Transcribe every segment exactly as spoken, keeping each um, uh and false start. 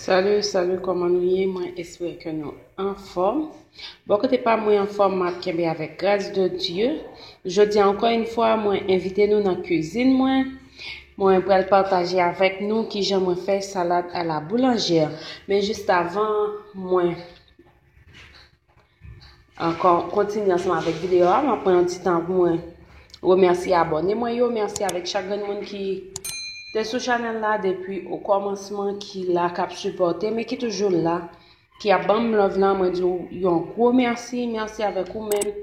Salut, salut, kòman nou ye? Mwen espere ke nou anfòm. Bò kote pa mwen anfòm, m ap kenbe avèk gras de Dye. Jodi a, ankò yon fwa, mwen envite nou nan kwizin mwen. Mwen pral pataje avèk nou kijan mwen fè salad à la boulangère. Men jis avan, mwen Ankò, kontinye ansanm avèk videyo a, m ap pran yon ti tan pou mwen remèsye abòne mwen yo. Mèsi avèk chak grenn moun ki te sou chanèl la depi o kòmansman, ki la, k ap sipòte m e ki toujou la, ki ap ban m love la. Mwen di w yon gwo mèsi. Mèsi avèk ou menm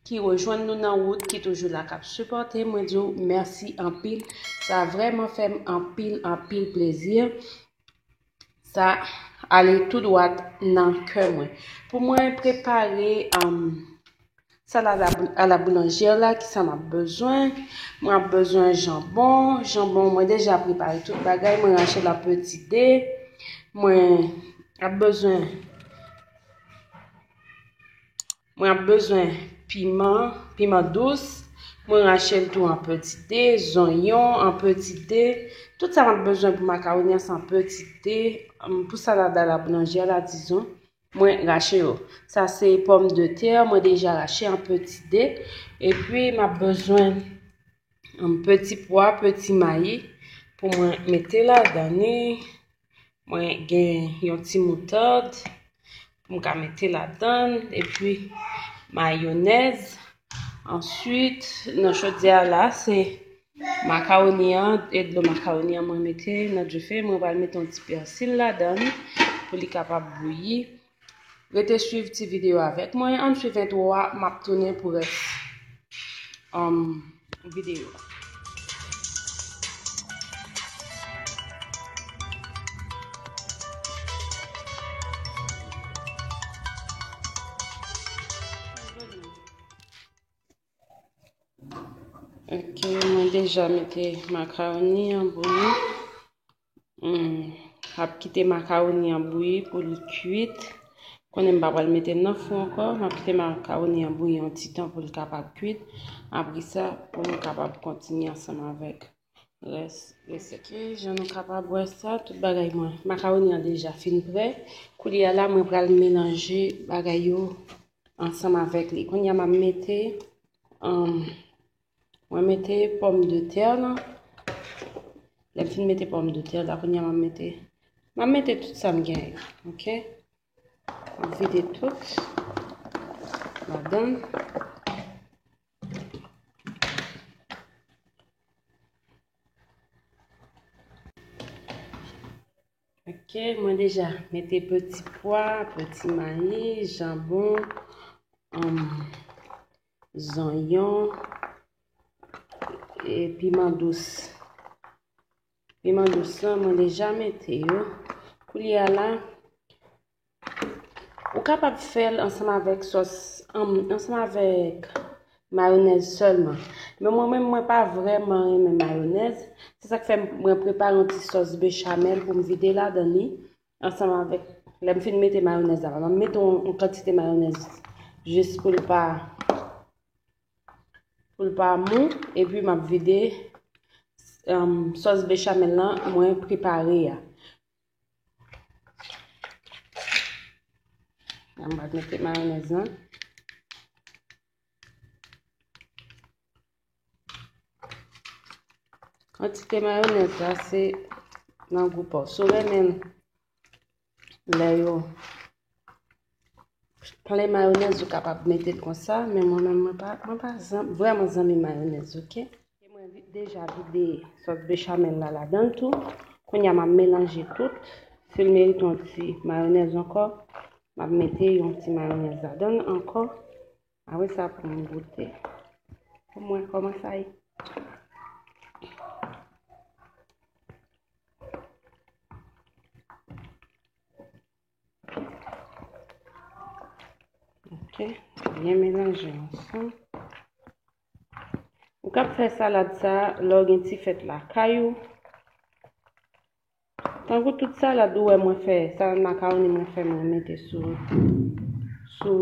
ki rejwenn nou nan wout, ki toujou la, k ap sipòte. Mwen di w mèsi anpil. Sa vrèman fè m anpil, anpil plezi. Sa ale tou dwat nan kè mwen. Pou mwen prepare um, salad à la boulangère la, kisa m ap bezwen? Mwen ap bezwen janbon. Janbon, mwen deja prepare tout bagay. Mwen rache l an peti de. Mwen ap bezwen Mwen ap bezwen piman, piman dous. Mwen rache l tou an peti de, zonyon an peti de. Tout sa m ap bezwen pou makawoni an se an peti de. Pou salad à la boulangère la, dizon, mwen rache yo. Sa se pòmdetè, mwen deja rache an peti de. Epi m ap bezwen um, peti pwa, peti mayi pou mwen mete ladan li. Mwen gen yon ti moutad pou m ka mete ladan l, epi mayonèz. Answit, nan chodyè a la, se makawoni an, e dlo makawoni an mwen mete nan dife. Mwen pral mete yon ti pèsil ladan li pou li kapab bouyi. Rete swiv ti videyo avèk mwen. Ann swiv entwo a, m ap tounen pou rès um, videyo a. Ok, mwen deja mete makawoni an bouyi. M ap kite makawoni an bouyi pou l kwit. Konnen m pa pral mete l nan fou ankò. M ap kite makawoni an bouyi yon ti tan pou l kapab kwit. Apre sa, pou nou kapab kontinye ansanm avèk rès resèt. Ok, jan nou kapab wè sa, tout bagay mwen. Makawoni an deja fin prè. Koulye a la, mwen pral melanje bagay yo ansanm avèk li. Kounye a, m ap mete, um, mwen mete pòmdetè lan. Lè m fin mete pòmdetè la, kounye a, m ap mete, m ap mete tout sa m genyen, ok? M ap vide tout ladan l. Ok, mwen deja mete peti pwa, peti mayi, janbon, um, zonyon, e piman dous. Piman dous lan, mwen deja mete yo. Koulye a la, ou kapab fè l ansanm avèk sòs, anm, ansanm avèk mayonèz sèlman. Men mwen menm, mwen pa vrèman renmen mayonèz. Se sa k fè mwen prepare yon ti sòs bechamèl pou m vide ladan li, ansanm avèk, lè m fin mete mayonèz la, m mete yon, yon kantite mayonèz jis pou l pa, pou l pa mou, epi m ap vide, um, sòs bechamèl lan mwen prepare a. M ap mete mayonèz lan. Kantite mayonèz la, se nan gou pa w. Si w renmen lè yo plen mayonèz, ou kapab mete l konsa, men mwen menm, mwen pa, mwen pa zanm-, vrèman zanmi mayonèz, ok? E mwen vi-, deja vide sòs bechamèl la ladan l tou. Kounye a, m ap melanje tout. Si l merite yon ti mayonèz ankò, m ap mete yon ti mayonèz ladan l ankò. Apre sa, pou m goute, pou m wè kòman sa ye. Ok, byen melanje ansanm. Ou kab fè salad sa lè w gen ti fèt lakay ou. Tankou tout salad ou wè mwen fè, salad makawoni mwen fè, mwen mete sou, sou,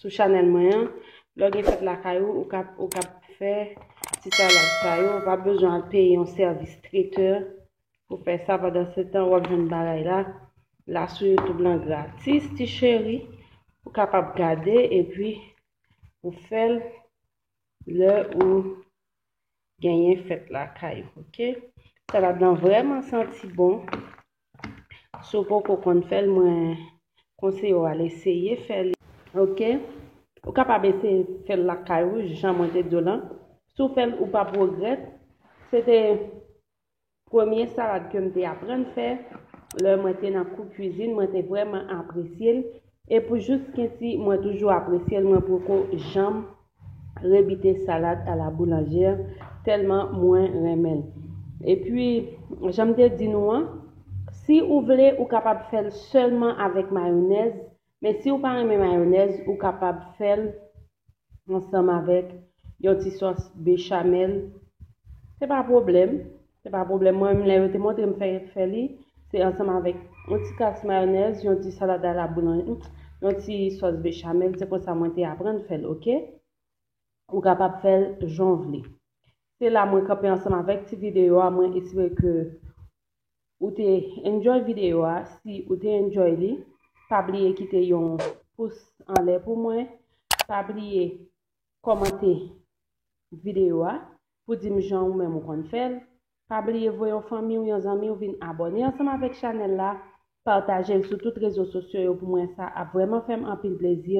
sou chanèl mwen an. Lè w gen fèt lakay ou, ou kab, ou kab fè ti salad sa yo. Ou pa bezwen al peye yon sèvis tretè Ou fè sa, pandan se tan w ap jwenn bagay la la sou YouTube lan gratis, ti cheri. Ou kapab gade epi ou fè l lè ou genyen fèt lakay ou, oke? Salad lan vrèman santi bon. Si w poko konn fè l, mwen konseye w al eseye fè li, oke? Ou kapab eseye fè l lakay ou, jan mwen te di w lan. Si w fè l, ou p ap regrèt. Se te premye salad ke m te aprann fè lè mwen te nan kou kwizin, mwen te vrèman apresye l. E pou jiskensi mwen toujou apresye l, mwen poko janm rebite salad a la boulanjè, tèlman mwen renmen l. Epi, jan m te di nou an, si ou vle, ou kapab fè l sèlman avèk mayonèz, men si ou pa renmen mayonèz, ou kapab fè l ansanm avèk yon ti sòs bechamèl. Se pa pwoblèm, se pa pwoblèm. Mwen menm, lè yo te montre m fè, fè li, se ansanm avèk yon ti kas mayonèz, yon ti salad a la boulanjè, yon ti sòs bechamèl. Se konsa mwen te aprann fè l, oke? Ou kapab fè l jan w vle. Se la mwen kanpe ansanm avèk ti videyo a. Mwen espere ke ou te enjoy videyo a. Si ou te enjoy li, pa bliye kite yon pous anlè pou mwen. Pa bliye kòmante videyo a pou di m jan ou menm ou konn fè l. Pa bliye voye yon fanmi w, yon zanmi w vin abòne ansanm avèk chanèl la. Pataje l sou tout rezo sosyo yo pou mwen. Sa ap vrèman fè m anpil plezi.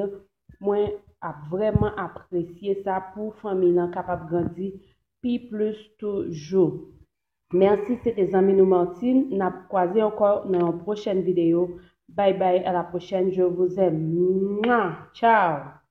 Mwen ap vrèman apresye sa pou fanmi lan kapab grandi pi plis toujou. Mèsi, se te zanmi nou Martine. N ap kwaze ankò nan yon pwochèn videyo. Bye bye, à la prochaine, je vous aime. Mwa! Ciao!